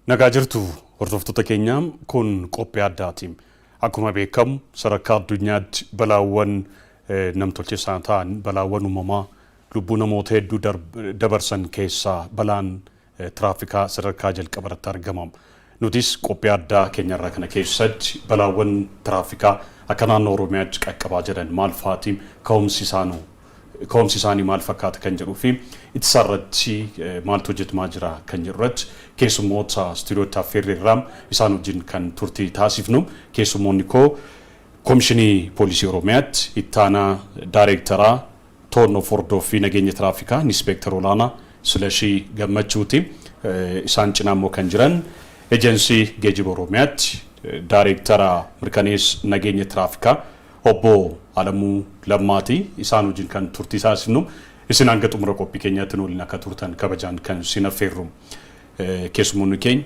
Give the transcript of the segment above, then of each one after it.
Nagaa jirtu hordoftoota keenya, kun qophii addaati. Akkuma beekamu sadarkaa addunyaatti balaawwan namtolchees ta'an, balaawwan uumamaa lubbuu namoota hedduu dabarsan keessaa balaan tiraafikaa sadarkaa jalqaba irratti argama. Nutis qophii addaa keenyarraa kana keessatti balaawwan tiraafikaa akka naannoo Oromiyaatti qaqqabaa jiran maal fa'aati, ka'umsi isaanii maal fakkaata kan jedhuu fi ittisa irratti maaltu hojjetamaa jira kan jedhu irratti keessummoota istuudiyootti affeerreerraa isaan wajjin kan turtii taasifnu. Keessummoonni koo Koomishinii Poolisii Oromiyaatti ittaanaa daayireektaraa to'annoo hordoffii nageenya tiraafikaa Inispeektar Olaanaa Silashii Gammachuuti. Isaan cinaa immoo kan jiran Ejensii Geejiba Oromiyaatti daayireektara mirkaneessa nageenya tiraafikaa Obbo Alamuu Lammaati. Isaan wajjin kan turtii taasifnu, isin hanga xumura qophii keenyaatti nu waliin akka turtan kabajaan kan isin affeerru. Keessummoonni keenya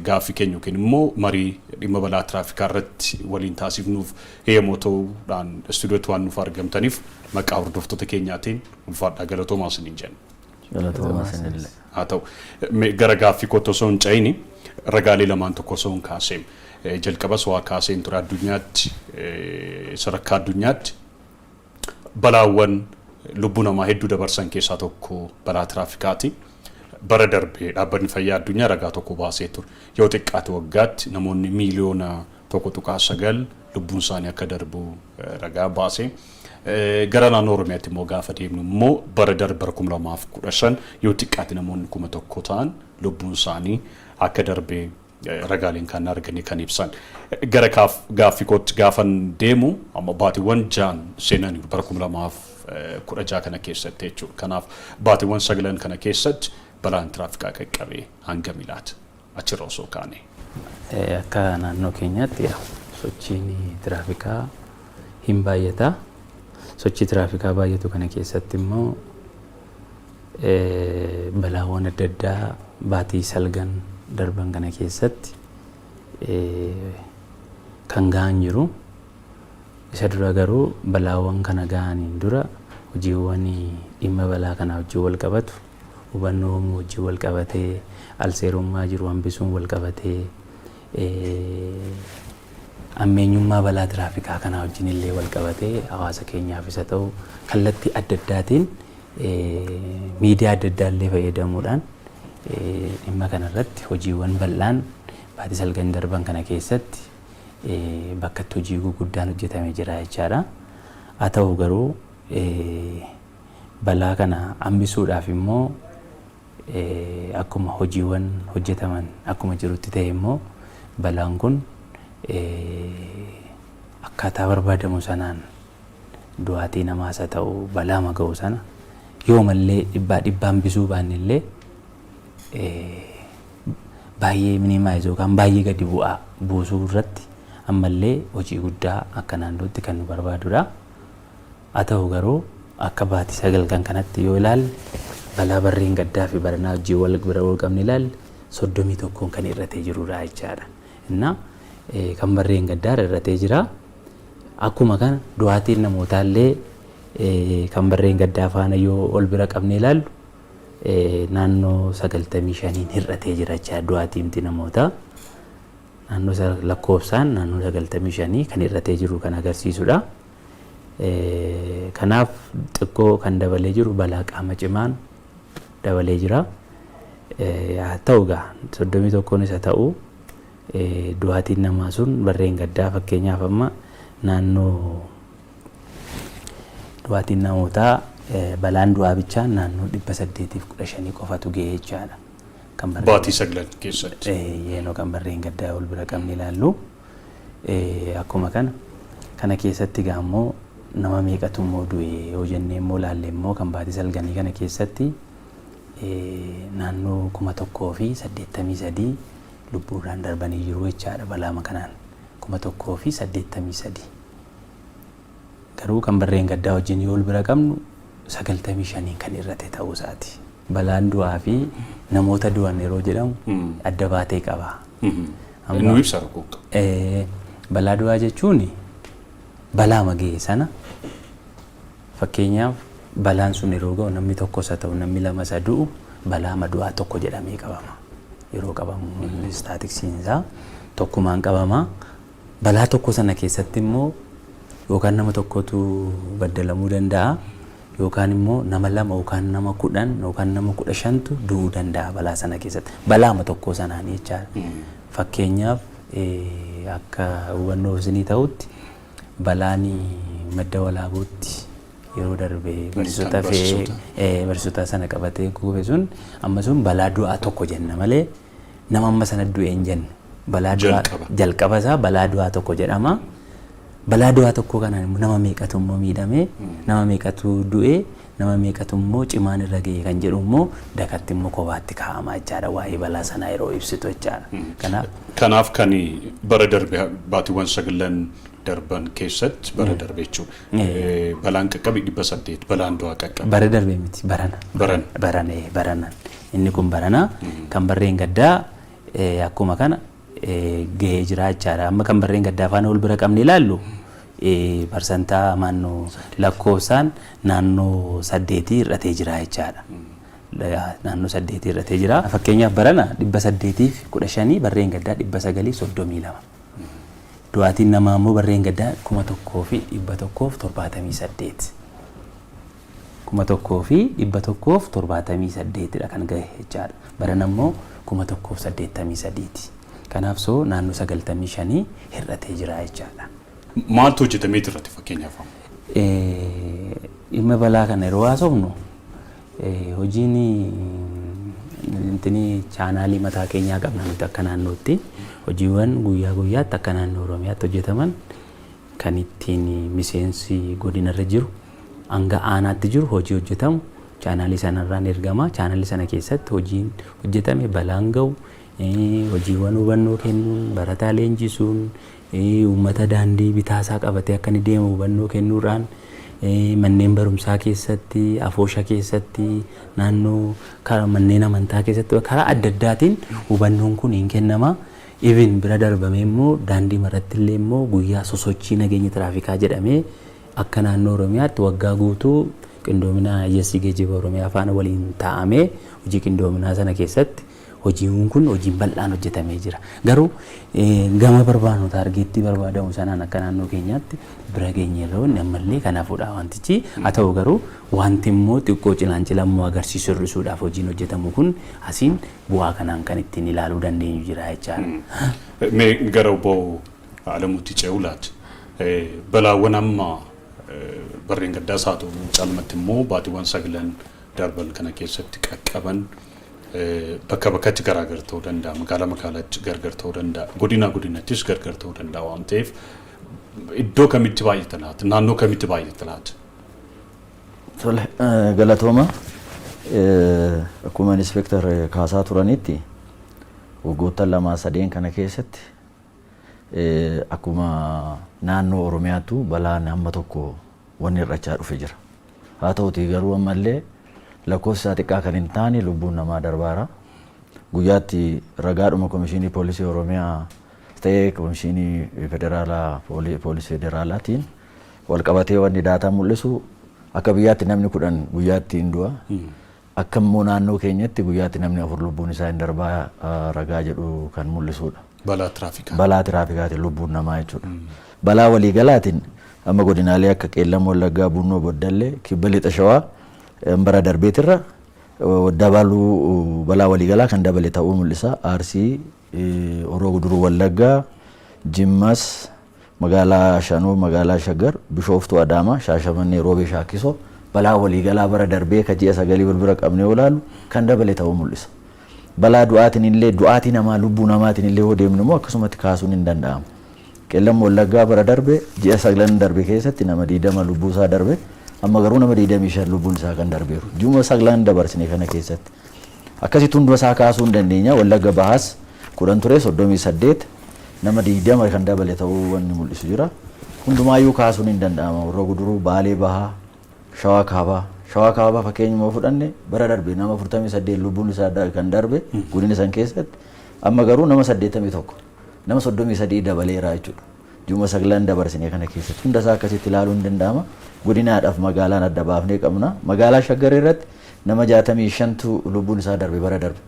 gaaffii keenya yookiin immoo marii dhimma balaa tiraafikaa irratti waliin taasifnuuf eeyyamoo ta'uudhaan istuudiyootti waan nuuf argamtaniif maqaa hordoftoota keenyaatiin ulfaadhaa, galatoomaa isiniin jenna. Galatoomaa isinillee. Haa ta'u, gara gaaffii kootti osoo hin ce'ini ragaalee lamaan tokko osoo hin kaasee, jalqabas waa kaaseen ture, addunyaatti, sadarkaa addunyaatti balaawwan lubbuu namaa hedduu dabarsan keessaa tokko balaa tiraafikaati. Bara darbe Dhaabbanni Fayyaa Addunyaa ragaa tokko baasee ture. Yoo xiqqaate waggaatti namoonni miiliyoona 1.9 lubbuun isaanii akka darbu ragaa baase. Gara naannoo Oromiyaatti immoo gaafa deemnu immoo bara darbe, bara 2015, yoo xiqqaate namoonni 1000 ta'an lubbuun isaanii akka darbe ragaaleen kan arganii kan ibsan. Gara gaaffii kootti gaafan deemu, amma baatiiwwan 6n seenaniiru bara 2016 kana keessatti jechuudha. Kanaaf baatiiwwan 9n kana keessatti balaan tiraafikaa qaqqabee hangami laata? Achirra osoo kaane. Akka naannoo keenyaatti sochiin tiraafikaa hin baay'ata. Sochii tiraafikaa baay'atu kana keessatti immoo balaawwan adda addaa baatii salgan darban kana keessatti kan gahan jiru. Isa dura garuu, balaawwan kana gahaniin dura, hojiiwwan dhimma balaa kana wajjin wal qabatu, hubannoo uumuu wajjin wal qabatee, alseerummaa jiru hambisuun wal qabatee, ammeenyummaa balaa tiraafikaa kanaa wajjin illee wal qabatee, hawaasa keenyaaf isa ta'u kallattii adda addaatiin miidiyaa adda addaa illee fayyadamuudhaan dhimma kanarratti hojiiwwan bal'aan baatii salgan darban kana keessatti bakka itti hojii guguddaan hojjetame jira jechaadha. Haa ta'u garuu, balaa kana hambisuudhaaf immoo akkuma hojiiwwan hojjetaman akkuma jirutti ta'e immoo balaan kun akkaataa barbaadamu sanaan du'aatii namaas haa ta'u balaa maga'u sana yoomallee dhibbaa dhibbaa hambisuu baanne illee baay'ee minimize yookaan baay'ee gadi bu'aa buusuu irratti ammallee hojii guddaa akka naannootti kan nu barbaadudha. Haa ta'u garuu, akka baatii sagalkan kanatti yoo ilaalle, balaa barreen gaddaa fi baranaa hojii wal bira wal qabne ilaalle, 31n kan hir'atee jirudha jechaadha. Innaa kan barreen gaddaa hir'atee jira. Akkuma kana du'aatiin namootaallee kan barreen gaddaa faana yoo ol bira qabne ilaallu naannoo 95n hir'atee jira jechaadha du'aatiin namootaa. Naannoo lakkoofsaan naannoo 95 kan hir'atee jiru kan agarsiisudha. Kanaaf xiqqoo kan dabalee jiru balaa qaama cimaan dabalee jira. Haa ta'u egaa, 31nis haa ta'u, du'aatiin namaa sun barreen gaddaa fakkeenyaaf amma naannoo du'aatiin namootaa balaan du'aa bichaan naannoo 815 qofatu ga'ee jechaadha. Kan Baatii 9 keessatti. Yeenoo kan barreen gaddaa ol bira qabne ilaallu. Akkuma kana kana keessatti egaa immoo nama meeqatu immoo du'e yoo jennee immoo ilaalle immoo, kan baatii salganii kana keessatti naannoo 1083 lubbuudhaan darbanii jiru jechaadha balaama kanaan, 1083. Garuu kan barreen gaddaa wajjin yoo ol bira qabnu 95n kan hir'ate ta'uu isaati. Balaan du'aa fi namoota du'an yeroo jedhamu adda baatee qaba. Nu ibsa rakkoo. Balaa du'aa jechuun balaa ga'e sana, fakkeenyaaf balaan sun yeroo ga'u namni tokkos haa ta'u namni lamas haa du'u, balaa du'aa tokko jedhamee qabama. Yeroo qabamu istaatiksiin isaa tokkumaan qabama. Balaa tokko sana keessatti immoo yookaan nama tokkotu baddalamuu danda'a yookaan immoo nama 2 yookaan nama 10 yookaan nama 15tu du'uu danda'a balaa sana keessatti. Balaama tokko sanaanii jechaadha. Fakkeenyaaf, akka hubannoof isinii ta'utti, balaan Madda Walaabuutti yeroo darbe barsiisota fe'ee barsiisota sana qabatee kufe sun, amma sun balaa du'aa tokko jenna malee nama amma sana du'e hin jennu. Balaa du'aa jalqaba isaa balaa du'aa tokko jedhama. Balaa du'aa tokko kanaan immoo nama meeqatu immoo miidhame, nama meeqatu du'e, nama meeqatu immoo cimaan irra ga'e kan jedhu immoo dakatti immoo kophaatti kaa'ama jechaadha, waa'ee balaa sanaa yeroo ibsitu jechaadha. Kanaaf. Kanaaf kan bara darbe, baatiiwwan 9n darban keessatti, bara darbe jechuudha. Balaan qaqqabe 800, balaan du'aa qaqqabe. Bara darbe miti, barana. Barana. Barana, baranan. Inni kun barana kan barreen gaddaa akkuma kana gahee jira jechaadha. Amma kan barreen gaddaa faana wal bira qabne ilaallu, parsantaa naannoo lakkoofsaan naannoo 8 hir'atee jira jechaadha. Naannoo 8 hir'atee jira. Fakkeenyaaf, barana 815, barreen gaddaa 932. Du'aatiin namaa immoo barreen gaddaa 1178. 1178dha kan gahe jechaadha. Barana immoo 1083ti. Kanaaf soo naannoo 95 hir'atee jira jechaadha. Maaltu hojjetamee irratti fakkeenyaaf? Dhimma balaa kana yeroo haasofnu, hojiin intini chaanaalii mataa keenyaa qabna nuti akka naannootti. Hojiiwwan guyyaa guyyaatti akka naannoo Oromiyaatti hojjetaman kan ittiin miseensi godinarra jiru hanga aanaatti jiru hojii hojjetamu chaanaalii sanarraan ergama. Chaanaalii sana keessatti hojiin hojjetame, balaan ga'u, hojiiwwan hubannoo kennuun, barataa leenjisuun, uummata daandii bitaasaa qabatee akka inni deemu hubannoo kennuudhaan, manneen barumsaa keessatti, afoosha keessatti, naannoo manneen amantaa keessatti karaa adda addaatiin hubannoon kun hin kennama. Even bira darbamee immoo daandii maratti illee immoo guyyaa sosochii nageenya tiraafikaa jedhamee akka naannoo Oromiyaatti waggaa guutuu qindoomina Ejensi Geejjiba Oromiyaa faana waliin taa'amee hojii qindoominaa sana keessatti hojiin kun hojiin bal'aan hojjetamee jira. Garuu gama barbaadnu, taargeettii barbaadamu sanaan akka naannoo keenyaatti bira geenyeerra wanni ammallee kanaafudha wantichi. Haa ta'u garuu, wanti immoo xiqqoo cilancila immoo agarsiisu hir'isuudhaaf hojiin hojjetamu kun asiin bu'aa kanaan kan ittiin ilaaluu dandeenyu jira jechaadha. Mee gara obbo Alamuutti ce'uu laata? Balaawwan amma barreen gaddaas haa ta'u, caalmatti immoo baatiiwwan 9n darban kana keessatti qaqqaban bakka bakkatti garaagar ta'uu danda'a. Magaalaa magaalaatti gargar ta'uu danda'a. Godina godinattis gargar ta'uu danda'a waan ta'eef, iddoo kamitti baay'ata laata? Naannoo kamitti baay'ata laata? Tole, galatooma. Akkuma inspektar kaasaa turanitti, waggoota 2-3n kana keessatti akkuma naannoo Oromiyaattu balaan hamma tokko wanni hir'achaa dhufe jira. Haa ta'utii garuu ammallee lakkoofsi isaa xiqqaa kan hin taane lubbuun namaa darbaara. Guyyaatti ragaadhuma Komishinii Poolisii Oromiyaa ta'ee Komishinii Federaalaa, Poolisii Federaalaatiin wal qabatee wanni daataa mul'isu, akka biyyaatti namni 10 guyyaatti hin du'a. Akka immoo naannoo keenyatti guyyaatti namni 4 lubbuun isaa hin darbaa ragaa jedhu kan mul'isudha. Balaa tiraafikaa. Balaa tiraafikaatiin lubbuun namaa jechuudha. Balaa waliigalaatiin amma godinaalee akka Qeellam Wallaggaa, Bunnoo Boddallee, Kibba Lixa Shawaa bara darbeetirra dabaluu, balaa waliigalaa kan dabale ta'uu mul'isa. Arsii, Horroo Guduruu Wallaggaa, Jimmas, magaalaa Shanoo, magaalaa Shaggar, Bishooftuu, Adaamaa, Shaashamannee, Roobee, Shaakkisoo balaa waliigalaa bara darbee ka ji'a 9 wal bira qabnee olaalu kan dabale ta'uu mul'isa. Balaa du'aatiin illee, du'aatii namaa, lubbuu namaatiin illee yoo deemnu immoo akkasumatti kaasuun hin danda'amu. Qeellam Wallaggaa bara darbe ji'a 9n darbe keessatti nama 20 lubbuu isaa darbe, amma garuu nama 25 lubbuun isaa kan darbeeru. Ji'uma 9n dabarsine kana keessatti. Akkasitti hunduma isaa kaasuu hin dandeenya. Wallagga Bahaas 10 ture, 38, nama 20 kan dabale ta'uu wanni mul'isu jira. Hundumaayyuu kaasuun hin danda'ama. Horroo Guduruu, Baalee Bahaa, Shawaa Kaabaa. Shawaa Kaabaa fakkeenyuma yoo fudhanne, bara darbe nama 48 lubbuun isaa kan darbe godina san keessatti, amma garuu nama 81, nama 33 dabaleera jechuudha. Ji'uma 9n dabarsine kana keessatti hunda isaa akkasitti ilaaluun hin danda'ama. Godinaadhaaf magaalaan adda baafnee qabna. Magaalaa Shaggar irratti nama 65tu lubbuun isaa darbe bara darbe.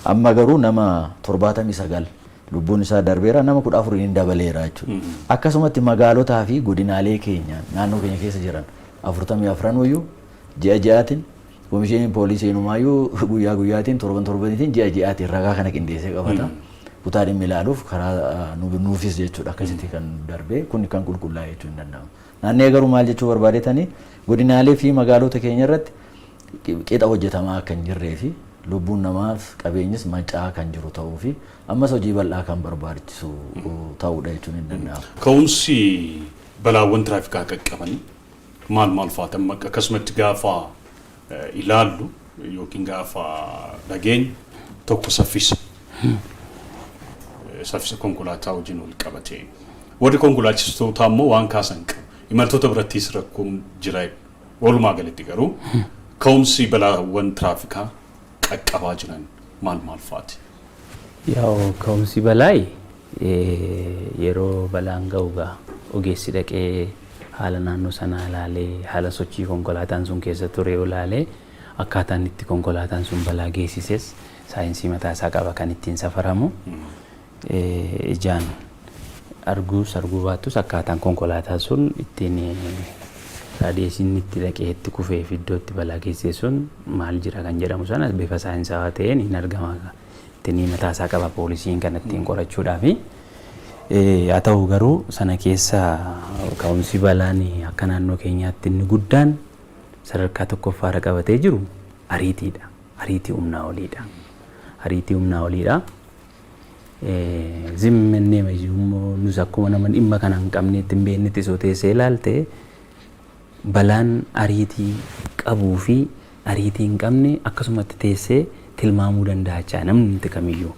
Amma garuu nama 79 lubbuun isaa darbeera, nama 14 hin dabaleera jechuudha. Akkasumatti magaalotaa fi godinaalee keenya naannoo keenya keessa jiran 44 iyyuu ji'a ji'aatiin, komishiniin poolisii inumaayyuu guyyaa guyyaatiin, torban torbaniitiin, ji'a ji'aatiin ragaa kana qindeessee qabata. Kutaa dhimmi ilaaluuf karaa nuufis jechuudha, akkasitti kan darbee kun kan qulqullaa'e jechuu hin danda'amu. Naannoo garuu maal jechuu barbaadetanii, godinaalee fi magaalota keenya irratti qixa hojjetamaa akka hin jirree fi lubbuun namaaf qabeenyis manca'aa kan jiru ta'uu fi ammas hojii bal'aa kan barbaachisu ta'uudha jechuun hin danda'amu. Ka'umsi balaawwan tiraafikaa qaqqabanii maal maal fa'aati? Amma akkasumatti gaafa ilaallu yookiin gaafa dhageenyu tokko saffisa. Saffisa konkolaataa wajjin wal qabatee. Warri konkolaachistootaa immoo waan kaasan qabu. Imaltoota birattis rakkoon jira. Walumaa galatti garuu ka'umsi balaawwan tiraafikaa qaqqabaa jiran maal maal fa'aati? Yaa'u, ka'umsi balaayi yeroo balaan ga'u gaa ogeessi dhaqee haala naannoo sanaa ilaalee, haala sochii konkolaataan sun keessa ture yoo ilaalee, akkaataan itti konkolaataan sun balaa geessises saayinsii mataa isaa qaba kan ittiin safaramu. Ijaan arguus arguu baattus, akkaataan konkolaataan sun ittiin raadiyeesiin itti dhaqee itti kufee fi iddoo itti balaa geessise sun maal jira kan jedhamu sana bifa saayinsawaa ta'een hin argama. Ittiin mataa isaa qaba poolisiin kan ittiin qorachuudhaafi. Haa ta'u garuu, sana keessa ka'umsi balaan akka naannoo keenyaatti inni guddaan sadarkaa tokkoffaarra qabatee jiru ariitiidha. Ariitii humnaa oliidha. Ariitii humnaa oliidha. Zimmennee immoo nus akkuma nama dhimma kana hin qabneetti, hin beeknetti osoo teessee ilaalte, balaan ariitii qabuu fi ariitii hin qabne akkasumatti teessee tilmaamuu danda'achaa namni nuti kamiyyuu.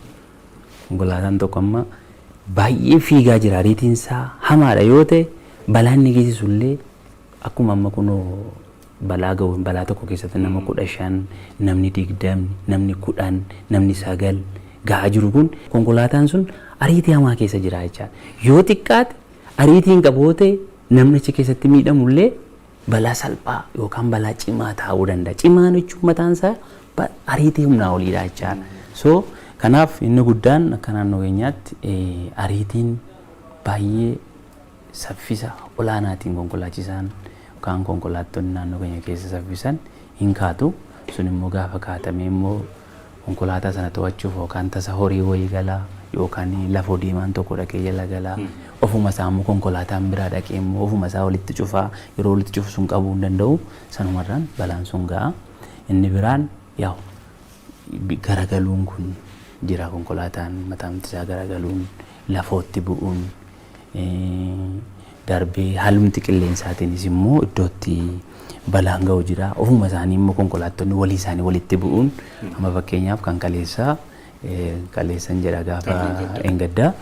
Konkolaataan tokko amma baay'ee fiigaa jira, ariitiin isaa hamaadha yoo ta'e, balaan inni geessisu illee akkuma amma kunoo balaa ga'u, balaa tokko keessatti nama 15, namni 20, namni 10, namni 9 ga'aa jiru kun konkolaataan sun ariitii hamaa keessa jira jechaadha. Yoo xiqqaate ariitii hin qabu yoo ta'e, namni achi keessatti miidhamullee balaa salphaa yookaan balaa cimaa ta'uu danda'a. Cimaan jechuun mataan isaa ariitii humnaa oliidha jechaadha. So kanaaf inni guddaan akka naannoo keenyaatti ariitiin baay'ee saffisa olaanaatiin konkolaachisaan yookaan konkolaattonni naannoo keenya keessa saffisan hin kaatu. Sun immoo gaafa kaatamee immoo konkolaataa sana to'achuuf yookaan tasa horii wayii galaa yookaan lafoo deemaan tokko dhaqee jala galaa, ofuma isaa immoo konkolaataan biraa dhaqee immoo ofuma isaa walitti cufaa, yeroo walitti cufu sun qabuu hin danda'u, sanumarraan balaan sun ga'a. Inni biraan yaa'u garagaluun kun jira, konkolaataan mataan isaa garagaluun, lafootti bu'uun, darbee haalumti qilleensaatiinis immoo iddootti balaan ga'u jira. Ofuma isaanii immoo konkolaattonni walii isaanii walitti bu'uun, amma fakkeenyaaf kan kaleessaa, kaleessan jedha, gaafa engaddaa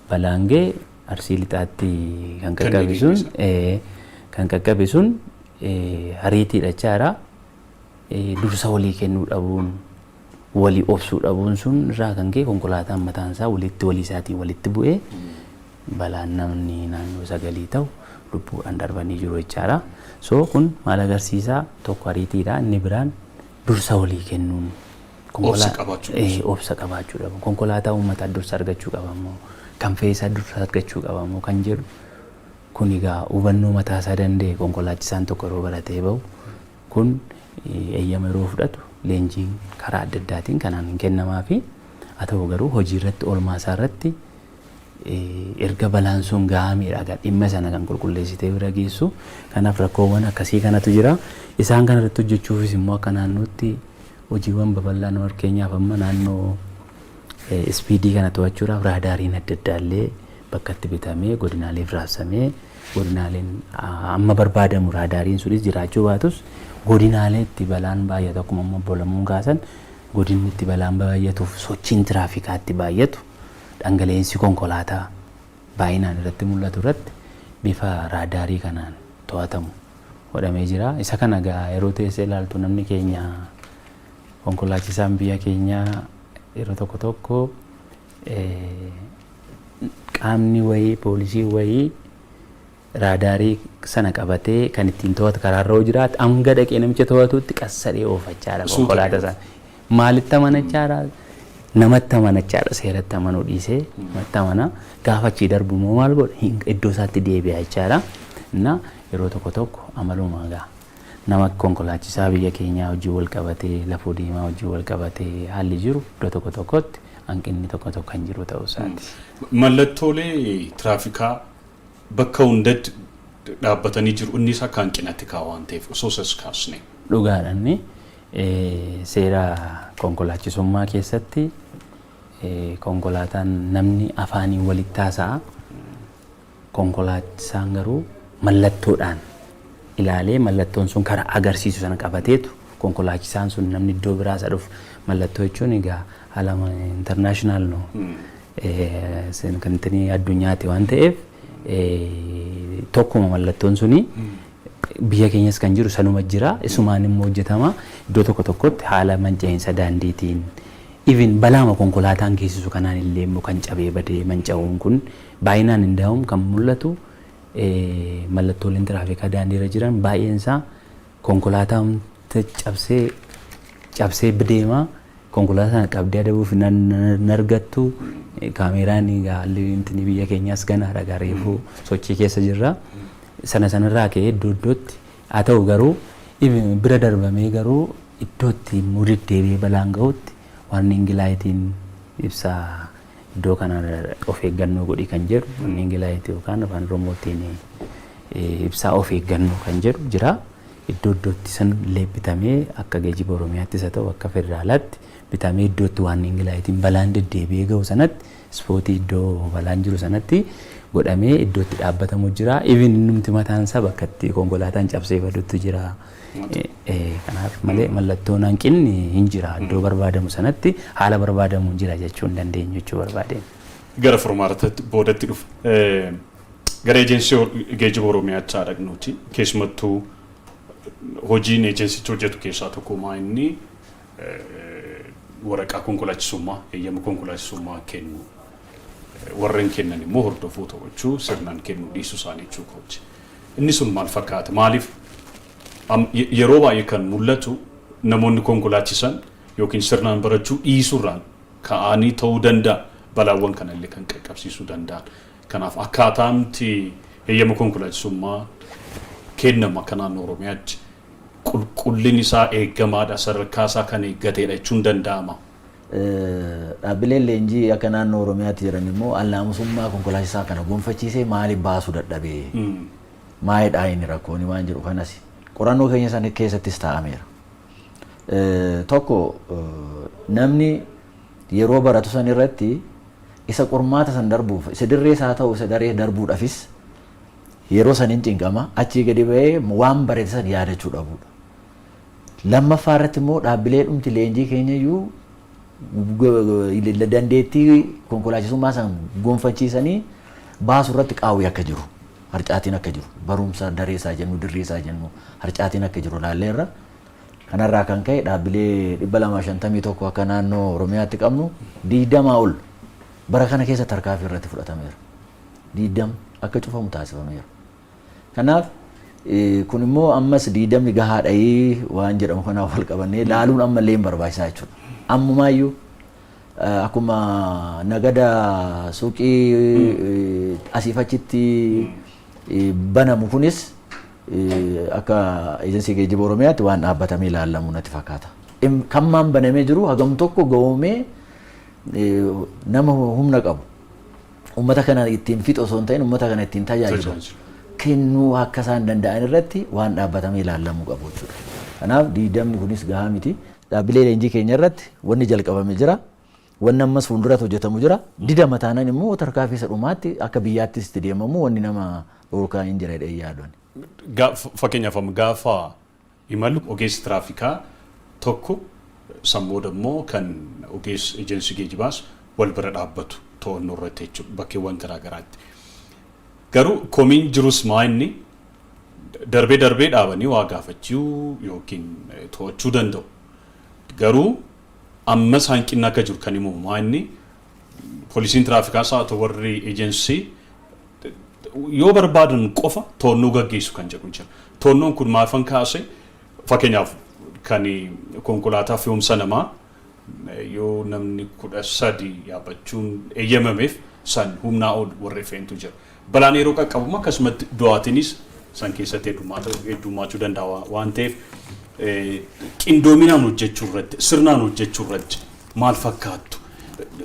balaan ga'e Arsii Lixaatti kan qaqqabe sun, kan qaqqabe sun ariitiidha jechaadha. Dursa walii kennuu dhabuun, walii obsuu dhabuun sun irraa kan ka'e konkolaataan mataan isaa walitti walii isaatiin walitti bu'ee balaan namni naannoo sagalii ta'u lubbuudhaan darbanii jiru jechaadha. So kun maal agarsiisaa? Tokko ariitiidha, inni biraan dursa walii kennuun Obsa qabaachuu. Obsa qabaachuu dhabu. Konkolaataa uummataa dursa argachuu qaba moo kan fe'iisaa dursa argachuu qaba moo kan jedhu kun egaa hubannoo mataa isaa danda'e konkolaachisaan tokko yeroo baratee bahu kun eeyyama yeroo fudhatu leenjiin karaa adda addaatiin kanaan hin kennamaa fi haa ta'u garuu hojii irratti oolmaa isaa irratti erga balaan sun gahameedha egaa dhimma sana kan qulqulleessitee bira geessu. Kanaaf rakkoowwan akkasii kanatu jira. Isaan kana irratti hojjechuufis immoo akka naannootti hojiiwwan babal'aan, fakkeenyaaf amma naannoo speedii kana to'achuudhaaf raadaariin adda addaa illee bakka itti bitamee godinaaleef raabsamee, godinaaleen amma barbaadamu raadaariin sunis jiraachuu baatus, godinaalee itti balaan baay'atu, akkuma amma bolamuun kaasan, godinni itti balaan baay'atuuf sochiin tiraafikaa itti baay'atu, dhangala'insi konkolaataa baay'inaan irratti mul'atu irratti bifa raadaarii kanaan to'atamu godhamee jira. Isa kana egaa yeroo teessee ilaaltu, namni keenya, konkolaachisaan biyya keenyaa yeroo tokko tokko qaamni wayii, poolisii wayii raadaarii sana qabatee kan ittiin to'atu karaarra yoo jiraate, hanga dhaqee namicha to'atutti qassadhee oofachaadha konkolaataa sana. Maalitti amanachaadha? Namatti amanachaadha, seeratti amanuu dhiisee namatti amana. Gaafa achii darbu immoo maal godha? Iddoo isaatti deebi'a jechaadha. Na yeroo tokko tokko amaluma gaa nama konkolaachisaa biyya keenyaa hojii wal qabatee, lafoo deemaa hojii wal qabatee, haalli jiru iddoo tokko tokkotti hanqinni tokko tokko kan jiru ta'uu isaati. Mallattoolee tiraafikaa bakka hundatti dhaabbatanii jiru, innis akka hanqinatti kaa'u waan ta'eef osoo isas kaasne. Dhugaadha, inni seera konkolaachisummaa keessatti konkolaataan namni afaaniin walitti haasa'a. Konkolaachisaan garuu mallattoodhaan ilaalee, mallattoon sun karaa agarsiisu sana qabateetu konkolaachisaan sun namni iddoo biraa isa dhufu. Mallattoo jechuun egaa haala international no kantinii addunyaati waan ta'eef, tokkuma mallattoon suni biyya keenyas kan jiru sanuma jira, isumaan immoo hojjetama. Iddoo tokko tokkotti haala manca'iinsa daandiitiin, even balaama konkolaataan geessisu kanaan illee immoo kan cabee badee manca'uun kun baay'inaan hin daa'uun kan mul'atu. Mallattooleen tiraafikaa daandiirra jiran baay'een isaa konkolaataan cabsee cabsee deema. Konkolaataa sana qabdee adabuuf nan argattu. Kaameeraan haalli intini biyya keenyaas ganaadha, gareefuu sochii keessa jirra. Sana sanarraa ka'ee iddoo iddootti haa ta'u garuu, bira darbamee garuu iddootti immoo deddeebi'ee balaan ga'utti warning lightiin, ibsaa iddoo kana of eeggannoo godhi kan jedhu, warning light yookaan afaan Oromootiin ibsaa of eeggannoo kan jedhu jira. Iddoo iddootti san illee bitamee, akka Geejiba Oromiyaattis haa ta'u akka federaalaatti bitamee, iddootti warning lightiin balaan deddeebi'ee ga'u sanatti, spotii iddoo balaan jiru sanatti godhamee iddootti dhaabbatamu jira. Even innumti mataan isaa bakka itti konkolaataan cabsee badutti jira. Kanaaf malee mallattoon hanqinni hin jira. Iddoo barbaadamu sanatti haala barbaadamu hin jira jechuu hin dandeenyu jechuu barbaadeen. Gara furmaatatti boodatti dhufa. Gara Eejensii Geejiba Oromiyaatti haa dhaqnuuti. Keessumattuu hojiin eejensichi hojjetu keessaa tokko maa inni waraqaa konkolaachisummaa, eeyyama konkolaachisummaa kennu. Warreen kennan immoo hordofuu, to'achuu, sirnaan kennuu dhiisuu isaanii jechuu kooti. Inni sun maal fakkaata? Maaliif yeroo baay'ee kan mul'atu namoonni konkolaachisan yookiin sirnaan barachuu dhiisuurraan ka'anii ta'uu danda'a, balaawwan kanallee kan qaqqabsiisuu danda'an. Kanaaf akkaataamti eeyyama konkolaachisummaa kennamu akka naannoo Oromiyaatti qulqullinni isaa eegamaadha, sadarkaa isaa kan eeggateedha jechuun danda'ama? Dhaabbileen leenjii akka naannoo Oromiyaatti jiran immoo alnaamusummaa konkolaachisaa kana gonfachiisee maaliif baasuu dadhabee? Maalidhaa inni rakkoon waan jedhu kanas qorannoo keenya sana keessattis taa'ameera. Tokko, namni yeroo baratu san irratti isa qormaata san darbuuf, isa dirree isaa ta'u isa daree darbuudhaafis yeroo san hin cinqama, achii gadi ba'ee waan barate san yaadachuu dhabuudha. Lammaffaa irratti immoo dhaabbilee dhumti leenjii keenya iyyuu dandeettii konkolaachisummaa san gonfachiisanii baasuu irratti qaawwi akka jiru, harcaatiin akka jiru, barumsa daree isaa jennu, dirree isaa jennu, harcaatiin akka jiru laalleerra. Kanarraa kan ka'e dhaabbilee 251 akka naannoo Oromiyaatti qabnu 20 ol bara kana keessa tarkaanfii irratti fudhatameera. 20 akka cufamu taasifameera. Kanaaf kun immoo ammas 20ni gahaadhayii waan jedhamu kanaaf wal qabannee laaluun ammallee hin barbaachisaa jechuudha. Ammumaayyuu akkuma nagada suuqii asiif achitti banamu kunis akka Eejensii Geejjiba Oromiyaatti waan dhaabbatamee ilaalamu natti fakkaata. Kammaan banamee jiru hagam tokko gahoomee nama humna qabu uummata kana ittiin fixu osoo hin ta'in uummata kana ittiin tajaajilu kennuu akka isaan danda'an irratti waan dhaabbatamee ilaalamuu qabu jechuudha. Kanaaf 20ni kunis gahaa miti. Dhaabbilee leenjii keenya irratti wanni jalqabame jira. Wanni ammas fuulduratti hojjetamu jira. Didama taanaan immoo tarkaanfii isa dhumaatti akka biyyaattis itti deemamu wanni nama dhorkaa hin jira jedhee yaadu. Fakkeenyaaf gaafa imalu ogeessi tiraafikaa tokko sammuu immoo kan ogeessi ejensii geejibaas wal bira dhaabbatu to'annoo irratti jechuudha bakkeewwan garaagaraatti. Garuu komiin jirus maa inni darbee darbee dhaabanii waa gaafachuu yookiin to'achuu danda'u. Garuu ammas hanqinni akka jiru kan himamu maa inni poolisiin tiraafikaas haa ta'u warri ejensii yoo barbaadan qofa to'annoo gaggeessu kan jedhu jira. To'annoon kun maafan kaase, fakkeenyaaf kan konkolaataa fe'umsa namaa Yoo namni 13 yaabbachuun eeyyamameef san humnaa ol warri fe'antu jira. Balaan yeroo qaqqabumu akkasumatti du'aatiinis san keessatti heddummaachuu danda'a waan ta'eef, qindoominaan hojjechuu irratti, sirnaan hojjechuu irratti maal fakkaattu?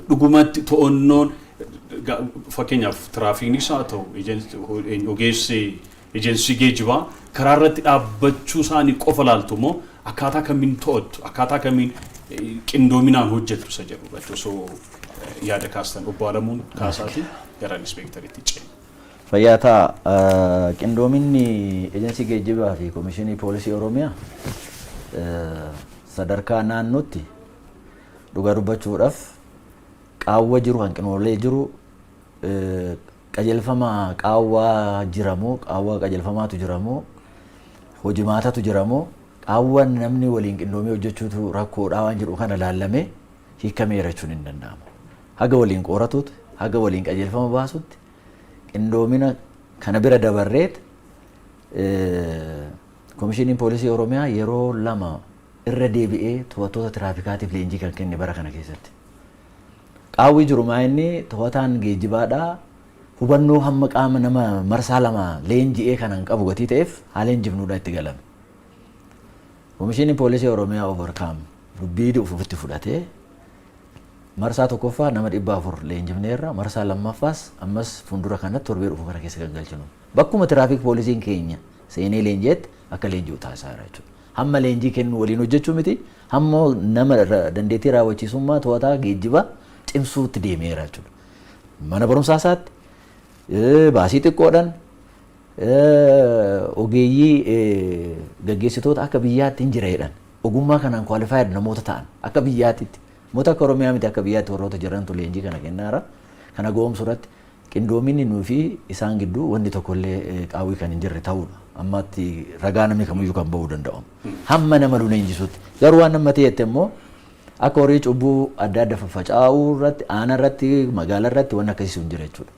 Dhugumatti to'annoon, fakkeenyaaf tiraafikiinis haa ta'u, ogeessi ejensii geejjibaa karaa irratti dhaabbachuu isaanii qofa laaltu moo akkaataa kamiin to'attu, akkaataa kamiin qindoominaan hojjettu isa jedhu irratti osoo yaada kaastan, obbo Alamuun kaasaatiin gara inspeektariitti ce'e. Fayyaa ta'a. Qindoominni ejensii geejjibaa fi Komishinii Poolisii Oromiyaa sadarkaa naannootti, dhugaa dubbachuudhaaf, qaawwa jiru, hanqinoolee jiru, qajeelfama qaawwaa jiramoo, qaawwa qajeelfamaatu jiramoo, hojimaatatu jiramoo, qaawwa namni waliin qindoomee hojjechuutu rakkoodhaa waan jedhu kana laallamee hiikameera jechuun hin danda'amu. Haga waliin qoratuutti, haga waliin qajeelfama baasutti, qindoomina kana bira dabarreet Komishiniin Poolisii Oromiyaa yeroo lama irra deebi'ee to'attoota tiraafikaatiif leenjii kan kenne bara kana keessatti. Qaawwi jiru maa inni to'ataan geejjibaadhaa hubannoo hamma qaama nama marsaa lama leenji'ee kana hin qabu gatii ta'eef haa leenjifnuudha itti galame. Komishiniin Poolisii Oromiyaa overcome dubbii ofitti fudhatee marsaa tokkoffaa nama 400 leenjifneerra, marsaa lammaffaas ammas fuuldura kanatti torbee dhufu kana keessa kan galchinu. Bakkuma tiraafik poolisiin keenya seenee leenji'etti akka leenji'u taasisaa jira jechuudha. Hamma leenjii kennu waliin hojjechuu miti, hamma nama dandeettii raawwachiisummaa to'ataa geejjibaa cimsuutti deemeera jechuudha. Mana barumsaa isaatti baasii xiqqoodhaan ogeeyyii gaggeessitoota akka biyyaatti hin jira jedhan, ogummaa kanaan qualified namoota ta'an, akka biyyaatitti, namoota akka Oromiyaa miti, akka biyyaatti warroota jirantu leenjii kana kennaara. Kana goomsuu irratti qindoominni nuu fi isaan gidduu wanni tokkollee qaawwii kan hin jirre ta'uudha. Ammatti ragaa namni kamiyyuu kan bahuu danda'u. Hamma nama nu leenjisutti. Garuu waan nama ta'etti immoo akka horii cubbuu adda adda faffaca'uu irratti, aanaa irratti, magaalaa irratti wanni akkasii sun jira jechuudha.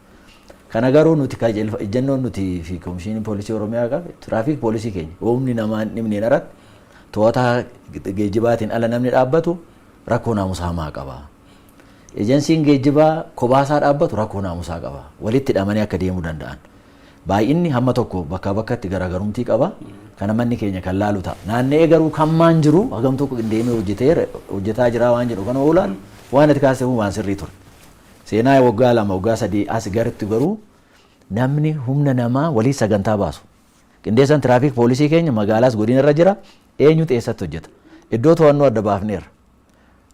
Kana garuu nuti ejjennoon nuti fi Komishinii Poolisii Oromiyaa qabe, tiraafik poolisii keenya humni namaa hin dhibneen alatti, to'ataa geejjibaatiin ala namni dhaabbatu rakkoo naamusaa hamaa qaba. Ejensiin geejjibaa kophaasaa dhaabbatu rakkoo naamusaa qaba. Walitti hidhamanii akka deemuu danda'an. Baay'inni hamma tokko bakkaa bakkatti garaagarumtii qaba. Kana manni keenya kan laalu ta'a. Naanna'ee garuu kan maan jiru hagam tokko deemee hojjetee hojjetaa jira waan jedhu kana oolaan waan ati kaasee waan sirrii ture. Seenaa waggaa 2, waggaa 3 as garitti garuu namni humna namaa walii sagantaa baasu. Qindeessaan tiraafik poolisii keenya magaalaas godina irra jira, eenyutu eessatti hojjeta. Iddoo to'annoo adda baafneerra.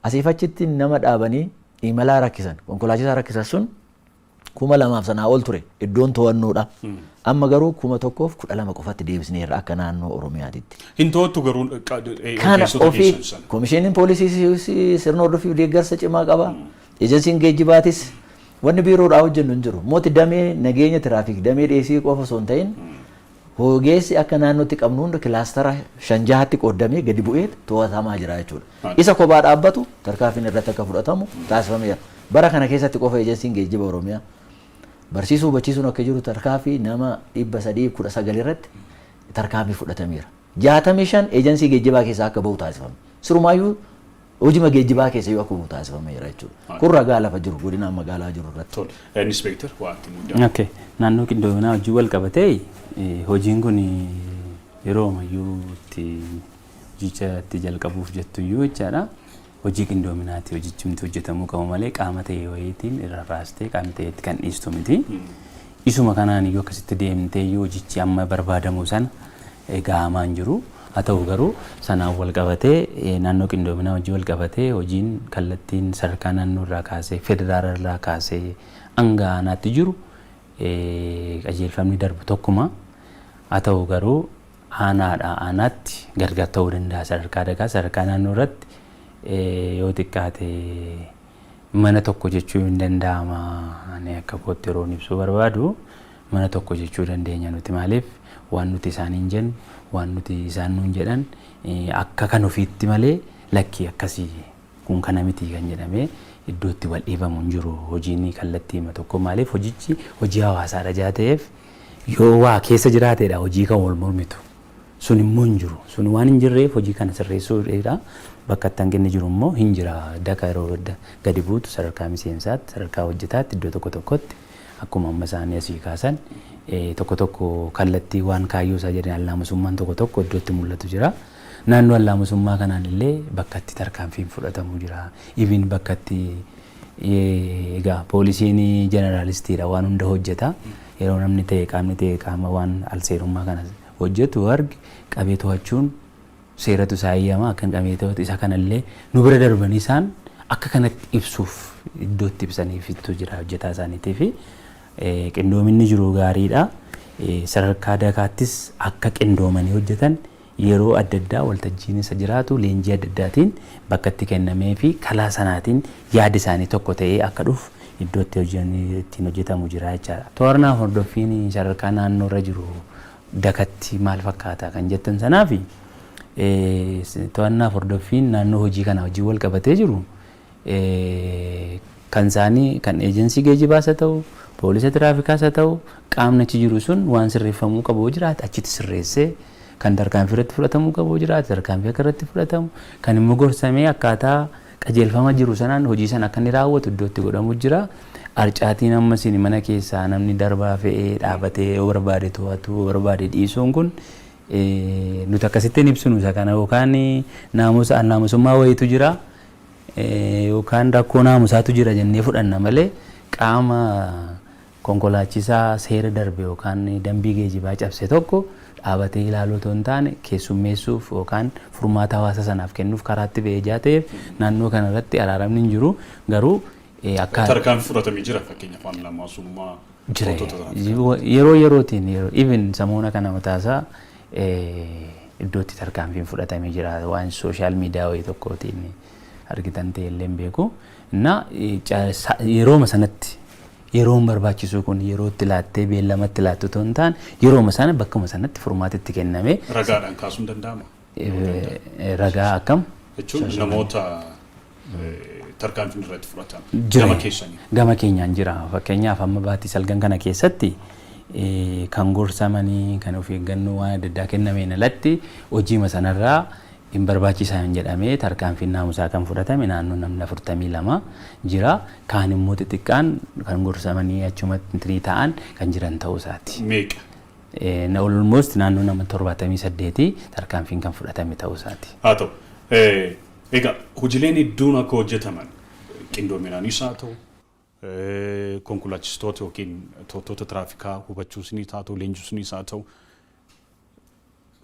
Asiif achitti nama dhaabanii imalaa rakkisan, konkolaachisaa rakkisan sun 2000f sanaa ol ture iddoon to'annoodha. Amma garuu 1012 qofatti deebisneerra akka naannoo Oromiyaatitti. Hin to'attu garuu Kana ogeessota ofii keessan sana. Komishiniin poolisii sirna hordofii fi deeggarsa cimaa qaba. Ejensiin geejjibaatis wanni biiroodhaa hojjennu hin jiru. Mooti damee nageenya tiraafik, damee dhiyeessii qofa osoo hin ta'in, ogeessi akka naannootti qabnu hunda kilaastara shan jahatti qoodamee gadi bu'ee to'atamaa jira jechuudha. Isa kophaa dhaabbatu tarkaanfiin irratti akka fudhatamu taasifameera. Bara kana keessatti qofa ejensiin geejjiba Oromiyaa barsiisuu hubachiisuun akka jiru tarkaanfii nama 319 irratti tarkaanfii fudhatameera. 65 ejensii geejjibaa keessaa akka bahu taasifame. Sirumaayyuu hojima geejjibaa keessa yoo akka bahu taasifameera jechuudha. Kun ragaa lafa jiru godinaan magaalaa jiru irratti. Tole. Inspector, wanti muddaa. Okay. Naannoo qindoominaa hojii wal qabatee hojiin kun yeroo ammayyuu itti hojicha itti jalqabuuf jettuyyuu jechaadha. Hojii qindoominaati hojichi miti hojjetamuu qabu malee qaama ta'e wayiitiin irra raastee qaama ta'etti kan dhiistu miti. Isuma kanaan iyyuu akkasitti deemtee iyyuu hojichi amma barbaadamu sana gahamaa hin jiru. Haa ta'u garuu sanaan wal qabatee, naannoo qindoominaa hojii wal qabatee, hojiin kallattiin sadarkaa naannoo irraa kaasee, federaala irraa kaasee hanga aanaatti jiru qajeelfamni darbu tokkuma. Haa ta'u garuu aanaadha aanaatti gargar ta'uu danda'a, sadarkaa dagaa sadarkaa naannoo irratti yoo xiqqaate mana tokko jechuu hin danda'ama. Ani akka kootti yeroon ibsuu barbaadu, mana tokko jechuu dandeenya nuti. Maaliif, waan nuti isaaniin jennu, waan nuti isaan nuun jedhan akka kan ofiitti malee, lakkii akkasii kun kana miti kan jedhamee iddootti wal dhiibamu hin jiru. Hojiin kallattii hima tokko, maaliif, hojichi hojii hawaasaadha jaa ta'eef, yoo waa keessa jiraateedha hojii kan wal mormitu. Sun immoo hin jiru. Sun waan hin jirreef hojii kana sirreessuudha. Bakka itti hanqinni jiru immoo hin jira. Daka yeroo gadi buutu sadarkaa miseensaatti, sadarkaa hojjetaatti iddoo tokko tokkotti akkuma amma isaanii asii kaasan tokko tokko kallattii waan kaayyoo isaa jedhan allaamusummaan tokko tokko iddootti mul'atu jira. Naannoo allaamusummaa kanaan illee bakka itti tarkaanfiin fudhatamu jira. Even bakka itti, egaa poolisiin generalistiidha, waan hunda hojjeta. Yeroo namni ta'e, qaamni ta'e, qaama waan alseerummaa kana hojjetu arge qabee to'achuun seeratu isaa eeyyama, akka hin qabee to'atu. Isa kanallee nu bira darbanii isaan akka kanatti ibsuuf iddoo itti ibsaniifittu jira hojjetaa isaaniitii fi qindoominni jiru gaariidha. Sadarkaa dakaattis akka qindoomanii hojjetan yeroo adda addaa waltajjiin isa jiraatu leenjii adda addaatiin bakka itti kennamee fi kalaa sanaatiin yaada isaanii tokko ta'ee akka dhufu iddoo itti ittiin hojjetamu jira jechaadha. To'annaa hordoffiin sadarkaa naannoo irra jiru dakatti maal fakkaata kan jettan sanaafi, to'annaa hordoffiin naannoo hojii kana hojii wal qabatee jiru kan isaanii kan eejensii geejibaas haa ta'u, poolisa tiraafikaas haa ta'u, qaamni achi jiru sun waan sirreeffamuu qabu jiraate achitti sirreessee, kan tarkaanfii irratti fudhatamuu qabu jiraate tarkaanfii akka irratti fudhatamu, kan immoo gorsamee akkaataa qajeelfama jiru sanaan hojii sana akka inni raawwatu iddoo itti godhamu jira. Arcaatiin amma isin mana keessaa namni darbaa fe'ee dhaabatee yoo barbaade to'atu, yoo barbaade dhiisuun kun nuti akkasittiin ibsinu isa kana, yookaan naamusa naamusummaa wayiitu jira yookaan rakkoo naamusaatu jira jennee fudhanna malee, qaama konkolaachisaa seera darbe yookaan dambii geejibaa cabse tokko dhaabatee ilaaluu otoo hin taane, keessummeessuuf yookaan furmaata hawaasa sanaaf kennuuf karaatti ba'ee ijaa ta'eef naannoo kanarratti araaramni hin jiru. Garuu akka Tarkaanfii fudhatamee jira fakkeenyaaf waan lamaasummaa jira yeroo yerootiin, yeroo even samoona kana mataasaa iddootti tarkaanfiin fudhatamee jira, waan social media wayii tokkootiin argitan ta'e illee hin beeku. Na yerooma sanatti yeroon barbaachisu kun yeroo itti laattee beellamatti laattu otoo hin taane, yerooma sana bakkuma sanatti furmaatitti kenname. Ragaadhaan kaasuun danda'ama? Ragaa akkam? Jechuun namoota tarkaanfiin irratti fudhatame. Gama keessanii. Gama keenyaan jira. Fakkeenyaaf amma baatii salgan kana keessatti kan gorsamanii, kan of eeggannoo waan adda addaa kennameen alatti hojiima sanarraa hin barbaachisan jedhamee tarkaanfiin naamusaa kan fudhatame naannoo namni 42 jira. Kaan immoo xixiqqaan kan gorsamanii achumatti ta'an kan jiran ta'uu isaati. Meeqa? Almost naannoo nama 78 tarkaanfiin kan fudhatame ta'uu isaati. Haa ta'u. Egaa hojiileen hedduun akka hojjetaman qindoominaanis haa ta'u, konkolaachistoota yookiin to'attoota tiraafikaa hubachuunis haa ta'u, leenjisuunis haa ta'u,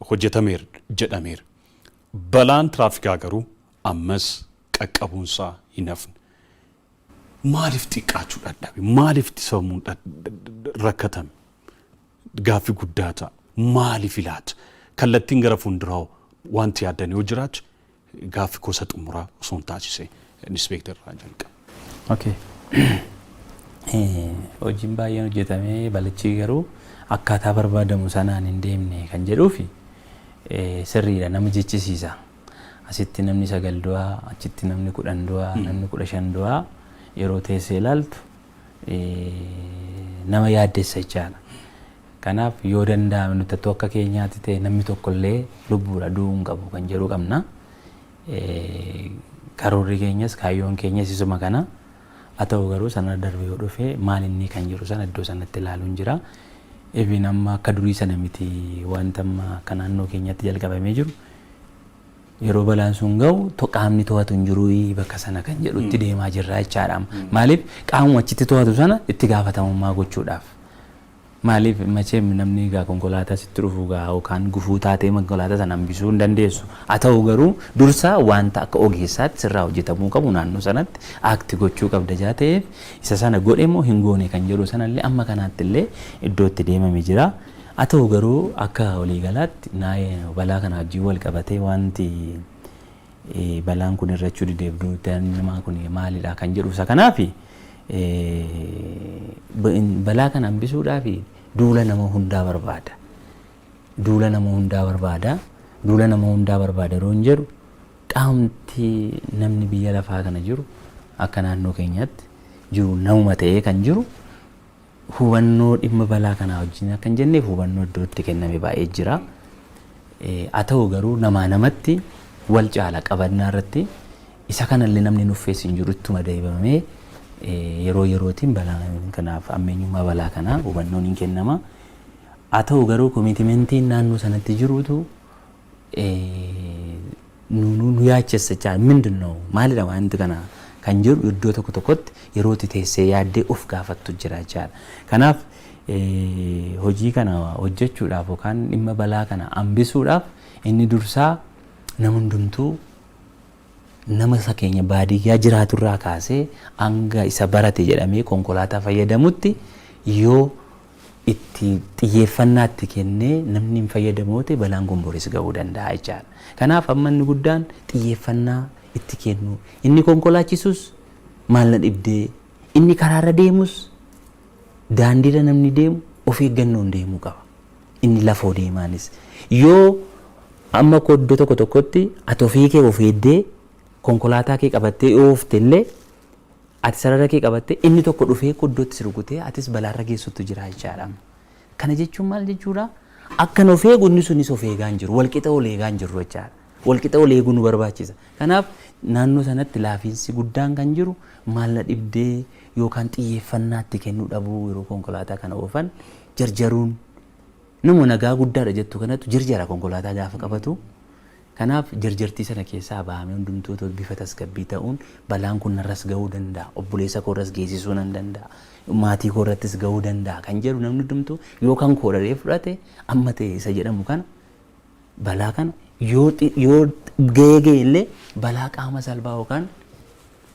hojjetameera jedhameera. Balaan tiraafikaa garuu ammas qaqqabuunsaa hin hafne. Maaliif xiqqaachuu dadhabe? Maaliif itti sabamuun rakkatame? Gaaffii guddaa ta'a. Maaliif ilaata? Kallattiin gara fuulduraa wanti yaaddan yoo jiraatu, gaaffii gosa xumuraa osoo hin taasise inspektar irraa jalqaba. Okay. Hojiin baay'een hojjetamee balichi garuu akkaataa barbaadamu sanaan hin deemne kan jedhuufi sirriidha, nama jechisiisa. Asitti namni 9 du'aa, achitti namni 10 du'aa, namni 15 du'aa yeroo teessee ilaaltu nama yaaddessa jechaadha. Kanaaf yoo danda'ame nuti akka keenyaatti ta'e namni tokkollee lubbuudha du'uu hin qabu kan jedhu qabna. Karoorri keenyas kaayyoon keenyas isuma kana. Haa ta'u garuu sana darbee yoo dhufe maal inni kan jiru sana iddoo sanatti ilaaluun jira. Even amma akka durii sana miti, wanta amma akka naannoo keenyatti jalqabamee jiru. Yeroo balaan sun gahu qaamni to'atu hin jiru bakka sana kan jedhutti deemaa jirra jechaadha. Maaliif qaamuma achitti to'atu sana itti gaafatamummaa gochuudhaaf. Maaliif macheem namni egaa konkolaataa sitti dhufu gaa yookaan gufuu taatee konkolaataa sana hambisuu hin dandeessu. Haa ta'u garuu dursa wanta akka ogeessaatti sirraa hojjetamuu qabu naannoo sanatti act gochuu qabda jaa ta'eef, isa sana godhe moo hin goone kan jedhu sanallee amma kanaatti illee iddoo itti deemame jira. Haa ta'u garuu akka waliigalaatti balaa kana wajjin wal qabatee wanti balaan kun irrachuu dideef namaa kun maalidha kan jedhu, isa kanaafi balaa kana hambisuudhaaf duula nama hundaa barbaada. Duula nama hundaa barbaada. Duula nama hundaa barbaada yeroo hin jedhu, qaamti namni biyya lafaa kana jiru akka naannoo keenyaatti jiru namuma ta'ee kan jiru hubannoo dhimma balaa kanaa wajjin akka hin jenneef hubannoo iddoo itti kenname baay'ee jira. Haa ta'u garuu namaa namatti wal caala qabannaa irratti isa kanallee namni nuffees hin jiru, ittuma deebamee yeroo yerootiin balaa kanaaf ammeenyummaa balaa kanaa hubannoon hin kennama. Haa ta'u garuu commitmentiin naannoo sanatti jirutu nu yaachessa jechaa ምንድን ነው maalidha wanti kana kan jedhu iddoo tokko tokkotti yerootti teessee yaaddee of gaafattu jira jechaadha. Kanaaf hojii kana hojjechuudhaaf yookaan dhimma balaa kana hambisuudhaaf inni dursaa nama hundumtuu nama isa keenya baadiyyaa jiraaturraa kaasee hanga isa barate jedhamee konkolaataa fayyadamutti yoo itti xiyyeeffannaatti kennee namni hin fayyadamu ta'e balaan kun boris ga'uu danda'a jechaadha. Kanaaf amma inni guddaan xiyyeeffannaa itti kennu. Inni konkolaachisus maal na dhibdee, inni karaarra deemus, daandiirra namni deemu of eeggannoon deemuu qaba. Inni lafoo deemaanis yoo amma iddoo tokko tokkotti ati ofii kee of eeddee konkolaataa kee qabattee oofte illee, ati sarara kee qabattee, inni tokko dhufee iddootti si rukutee atis balaarra geessutu jira jechaadha. Kana jechuun maal jechuudha? Akkan of eegu inni sunis of eegaa hin jiru. Walqixa ol eegaa hin jirru jechaadha. Walqixa ol eeguu nu barbaachisa. Kanaaf naannoo sanatti laafiinsi guddaan kan jiru maal na dhibdee yookaan xiyyeeffannaatti kennuu dhabuu, yeroo konkolaataa kana oofan jarjaruun, nama nagaa guddaadha jettu kanatu jarjara konkolaataa gaafa qabatu. Kanaaf jarjartii sana keessaa bahamee hundumtuu bifa tasgabbii ta'uun balaan kun narras gahuu danda'a, obboleessa koorras geessisuu nan danda'a, maatii koorrattis gahuu danda'a kan jedhu namni hundumtuu yoo kan koodharee fudhate amma ta'e isa jedhamu kana balaa kana yoo gahee gahee illee balaa qaama salphaa yookaan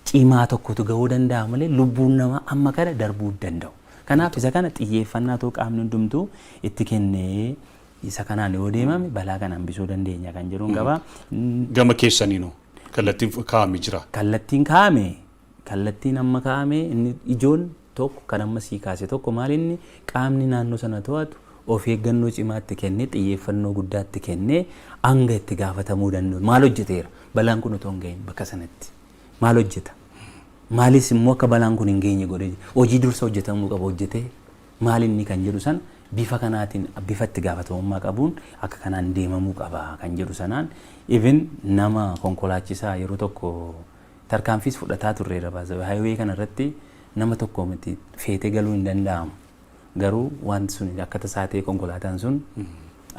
cimaa tokkotu gahuu danda'a malee lubbuun namaa amma kana darbuu danda'u. Kanaaf isa kana xiyyeeffannaa ta'uu qaamni hundumtuu itti kennee isa kanaan yoo deemame balaa kana hambisuu dandeenya kan jedhuun qaba. Gama keessaniinuu kallattiin kaa'amee jira. Kallattiin kaa'ame, kallattiin amma kaa'ame inni ijoon tokko kan amma sii kaase tokko maal, inni qaamni naannoo sana to'atu of eeggannoo cimaatti kennee, xiyyeeffannoo guddaatti kennee, hanga itti gaafatamuu danda'u maal hojjeteera, balaan kun otoo hin gahin bakka sanatti maal hojjeta, maalis immoo akka balaan kun hin geenye godhee hojii dursa hojjetamuu qaba hojjetee maal inni kan jedhu sana bifa kanaatiin bifa itti gaafatamummaa qabuun akka kanaan deemamuu qaba kan jedhu sanaan even nama konkolaachisaa yeroo tokko tarkaanfiis fudhataa turreera. Baasa highway kana irratti nama tokko miti feetee galuu hin danda'amu. Garuu wanti sun akka tasaa ta'e konkolaataan sun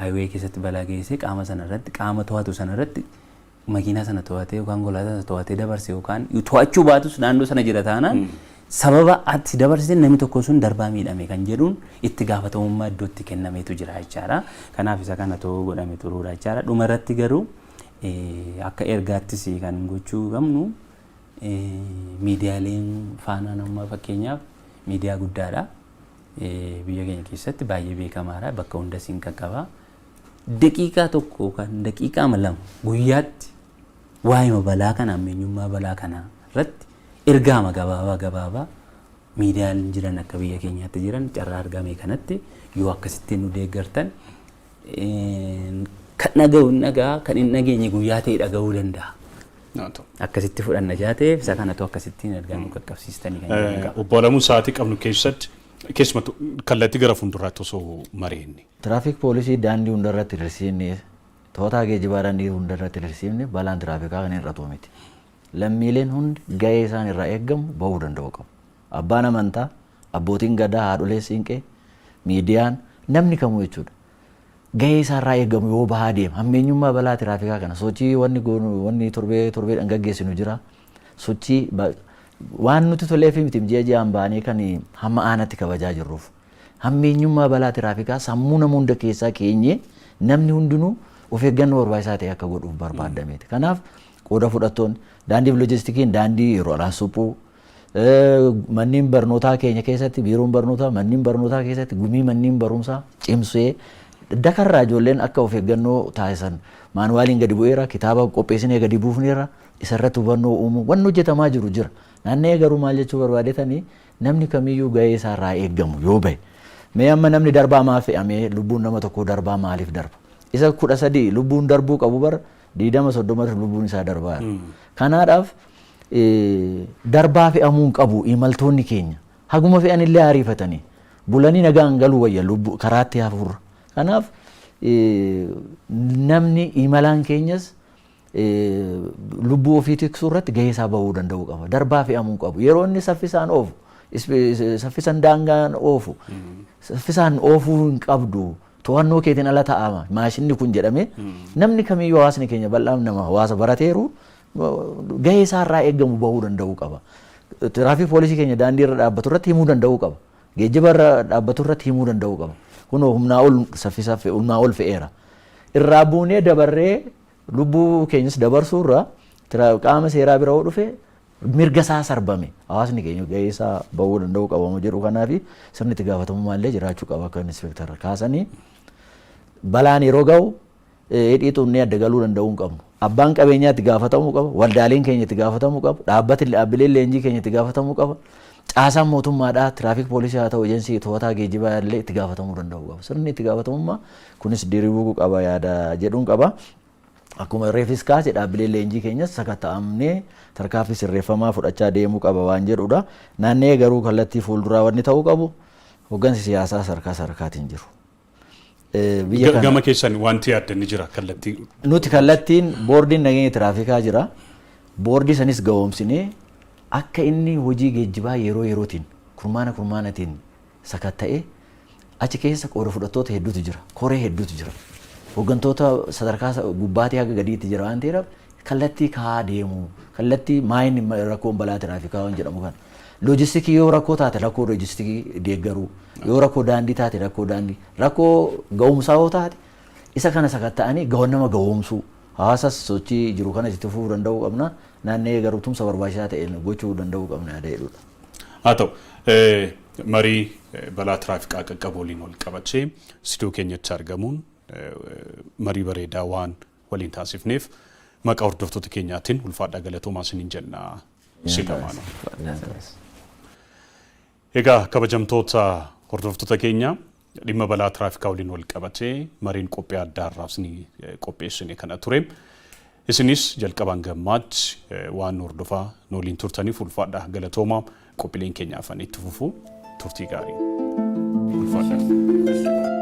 highway keessatti balaa geessee, qaama sana irratti, qaama to'atu sana irratti, makiinaa sana to'atee yookaan konkolaataa sana to'atee dabarse yookaan to'achuu baatus naannoo sana jira taanaan, sababa ati dabarsite namni tokko sun darbaa miidhame kan jedhuun itti gaafatamummaa iddootti kennameetu jira jechaadha. Kanaaf isa kana ta'uu godhame turuudha jechaadha. Dhuma irratti garuu akka ergaattis kan gochuu qabnu, miidiyaaleen Faanaan amma fakkeenyaaf miidiyaa guddaadha. Biyya keenya keessatti baay'ee beekamaadha. Bakka hundas hin qaqqaba. Daqiiqaa tokko yookaan daqiiqaa 2 guyyaatti waa'ee balaa kana, ammeenyummaa balaa kanaa irratti ergaama gabaabaa gabaabaa miidiyaan jiran akka biyya keenyaatti jiran carraa argame kanatti yoo akkasittiin nu deeggartan, kan dhaga'u hin dhaga'a, kan hin dhageenye guyyaa ta'e dhaga'uu danda'a. Akkasitti fudhanna jaateef isa kanatu akkasittiin ergaa nu qaqqabsiistanii kan jedhamu qaba. Obbo Alamuu, sa'aatii qabnu keessatti keessumattuu kallattii gara fuulduraatti osoo mareenni. Traffic poolisii daandii hundarratti hirsiifne, to'ataa geejjibaa daandii hundarratti hirsiifne, balaan tiraafikaa kan hir'atu miti. Lammiileen hundi gahee isaan irraa eeggamu bahuu danda'u qabu. Abbaan amantaa, abbootiin gadaa, haadholee siinqee, miidiyaan, namni kamuu jechuudha. Gahee isaarraa eeggamu yoo bahaa deema hammeenyummaa balaa tiraafikaa kana sochii wanni goonu, wanni torbee torbeedhaan gaggeessinu jira. Sochii waan nuti toleef miti, ji'a ji'aan baanee kan hamma aanatti kabajaa jirruuf. Hammeenyummaa balaa tiraafikaa sammuu nama hunda keessaa keenyee namni hundinuu of eeggannoo barbaachisaa ta'e akka godhuuf barbaadameeti. Kanaaf qooda fudhattoonni daandii fi loojistikiin daandii yeroodhaan suphuu, manneen barnootaa keenya keessatti biiroon barnootaa manneen barnootaa keessatti gumii manneen barumsaa cimsee dakarraa ijoolleen akka of eeggannoo taasisan maanuwaaliin gadi bu'eera, kitaaba qopheessinee gadi buufneera, isarratti hubannoo uumuu wanni hojjetamaa jiru jira. Naanna'ee garuu maal jechuu barbaadetanii, namni kamiyyuu gahee isaarraa eeggamu yoo bahe, mee amma namni darbaa maa fe'amee, lubbuun nama tokkoo darbaa maaliif darba? Isa 13 lubbuun darbuu qabu bara 20 30 lubbuun isaa darbaa jira. Kanaadhaaf darbaa fe'amuu hin qabu. Imaltoonni keenya haguma fe'an illee ariifatanii bulanii nagaan galuu wayya lubbuu karaatti hafuurra. Kanaaf Namni imalaan keenyas lubbuu ofii tiksuu irratti gahee isaa bahuu danda'uu qaba. Darbaa fe'amuu qabu. Yeroo inni saffisaan oofu, saffisaan daangaan oofu, saffisaan oofuu hin qabdu. To'annoo keetiin ala ta'ama maashinni kun jedhamee namni kamiyyuu, hawaasni keenya bal'aan nama hawaasa barateeru, gahee isaa irraa eeggamu bahuu danda'uu qaba. Tiraafiik poolisii keenya daandii irra dhaabbatu irratti himuu danda'uu qaba. Geejjiba irra dhaabbatu irratti himuu danda'uu qaba. Kunoo humnaa ol saffisa, humnaa ol fe'eera. Irraa buunee dabarree lubbuu keenyas dabarsuurra qaama seeraa bira yoo dhufe mirga isaa sarbame, hawaasni keenya gahee isaa bahuu danda'uu qaba jedhu. Kanaafi sirni itti gaafatamummaa illee jiraachuu qaba. Akka inspector kaasanii, balaan yeroo ga'u hidhii xunnee adda galuu danda'uu hin qabnu. Abbaan qabeenyaa itti gaafatamuu qaba. Waldaaleen keenya itti gaafatamuu qabu. Dhaabbati dhaabbileen leenjii keenya itti gaafatamuu qaba. Caasaan mootummaadhaa, tiraafik poolisii haa ta'u, ejensii to'ataa geejjibaa illee itti gaafatamuu danda'uu qaba. Sirni itti gaafatamummaa kunis diriiruu qaba yaada jedhuun qaba. Akkuma reefis kaase, dhaabbileen leenjii keenyas sakatta'amnee tarkaanfii sirreeffamaa fudhachaa deemuu qaba waan jedhudha. Naannee garuu kallattii fuulduraa wanni ta'uu qabu hoggansi siyaasaa sadarkaa sadarkaatiin jiru. Biyya kana Gama keessan wanti yaaddan ni jira kallattii? Nuti kallattiin boordiin nageenya tiraafikaa jira. Boordii sanis gahoomsinee akka inni hojii geejjibaa yeroo yerootiin, kurmaana kurmaanatiin sakatta'ee, achi keessa qooda fudhattoota hedduutu jira. Koree hedduutu jira. Hooggantoota sadarkaa gubbaatii haga gadiitti jira waan ta'eef, kallattii kaa'aa deemu. Kallattii maayinni rakkoon balaa tiraafikaa waan jedhamu kana. Loojistikii yoo rakkoo taate, rakkoo loojistikii deeggaruu. Yoo rakkoo daandii taate, rakkoo daandii. Rakkoo ga'umsaa yoo taate, isa kana sakatta'anii ga'oon nama ga'oomsuu. Hawaasas sochii jiru kana itti fufuu danda'uu qabna. Naannee garuu tumsa barbaachisaa ta'e gochuu danda'uu qabna yaada jedhudha. Haa ta'u, marii balaa tiraafikaa qaqqabu waliin wal qabatee istuudiyoo keenyatti argamuun marii bareedaa waan waliin taasifneef maqaa hordoftoota keenyaatiin ulfaadhaa, galatoomaa isiniin jenna si lamaanuu. Egaa kabajamtoota hordoftoota keenya, dhimma balaa tiraafikaa waliin wal qabatee mariin qophii addaa irraa isinii qopheessine kana ture. Isinis jalqabaan gammaatti waan nu hordofaa nu waliin turtaniif ulfaadhaa, galatoomaa. Qophiileen keenya hafan itti fufu. Turtii gaarii. Ulfaadhaa.